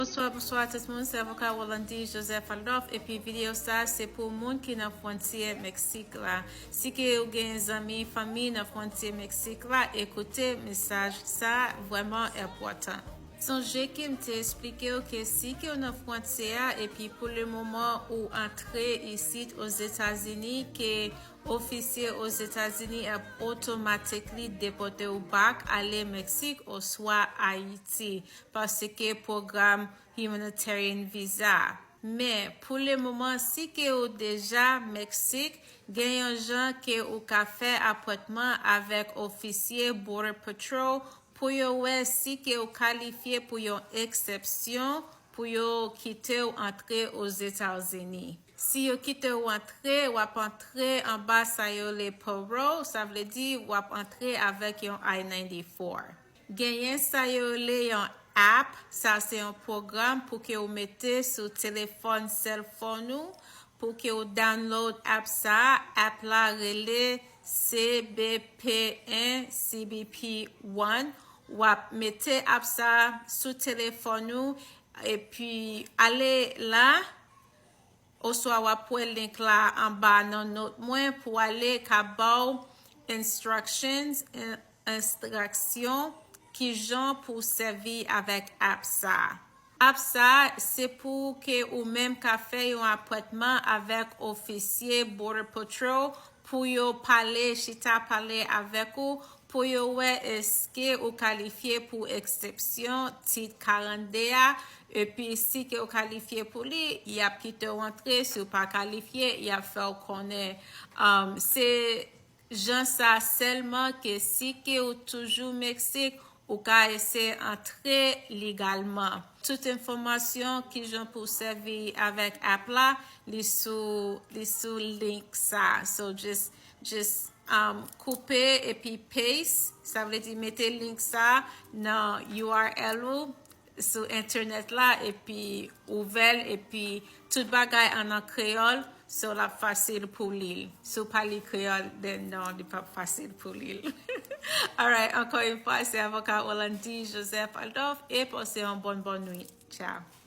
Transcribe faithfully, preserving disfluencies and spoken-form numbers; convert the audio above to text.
Bonswa, bonswa tout moun, se avoka Rolandi Joseph Aldorf, epi videyo sa se pou moun ki nan fwontyè Meksik la. Si ke ou gen zanmi, fanmi nan fwontyè Meksik la, ekoute mesaj sa, vrèman enpòtan. Sonje ke m te esplike w ke si ke w nan fwontyè a epi pou le moman ou antre isit Ozetazini, ke ofisye Ozetazini ap otomatikman depòte w back ale Meksik oswa Ayiti, paske pwogram humanitarian visa. Men, pou le moman, si ke ou deja Meksik, gen yon jan ke ou ka fè apwentman avèk ofisye Border Patrol pou yo wè si ke ou kalifye pou yon eksepsyon pou yo kite w antre Ozetazini. Si yo kite w antre, w ap antre anba sa yo rele parole, sa vle di w ap antre avèk yon I ninety-four. Genyen sa yo rele yon app, sa se yon pwogram pou ke ou mete sou telefòn cell phone ou, pou ke ou download app sa. App la rele C B P N C B P One. W ap mete app sa sou telefòn ou, epi ale la, oswa w ap wè link la anba nan not mwen pou ale ka ba w instructions, en- enstriksyon, kijan pou sèvi avèk app sa. App sa, se pou ke ou menm ka fè yon apwentman avèk ofisye Border Patrol pou yo pale, chita pale avèk ou, pou yo wè èske ou kalifye pou eksepsyon tit karannde a, epi si ke ou kalifye pou li, y ap kite w antre, si ou pa kalifye, y ap fè w konnen. Um, se jan sa sèlman ke si ke ou toujou Meksik, ou ka eseye antre legalman. Tout enfòmasyon kijan pou sèvi avèk app la, li sou, li sou link sa. So just, just um, koupe epi paste, sa vle di mete link sa nan U R L ou sou entènèt la, epi ouvè l, epi tout bagay an, an kreyòl, so l ap fasil pou li l. Si w pa li kreyòl, then non, li p ap fasil pou li l. Alright, ankò yon fwa, se avoka Rolandi Joseph Aldorf, e pase yon bòn, bòn nwit. Ciao.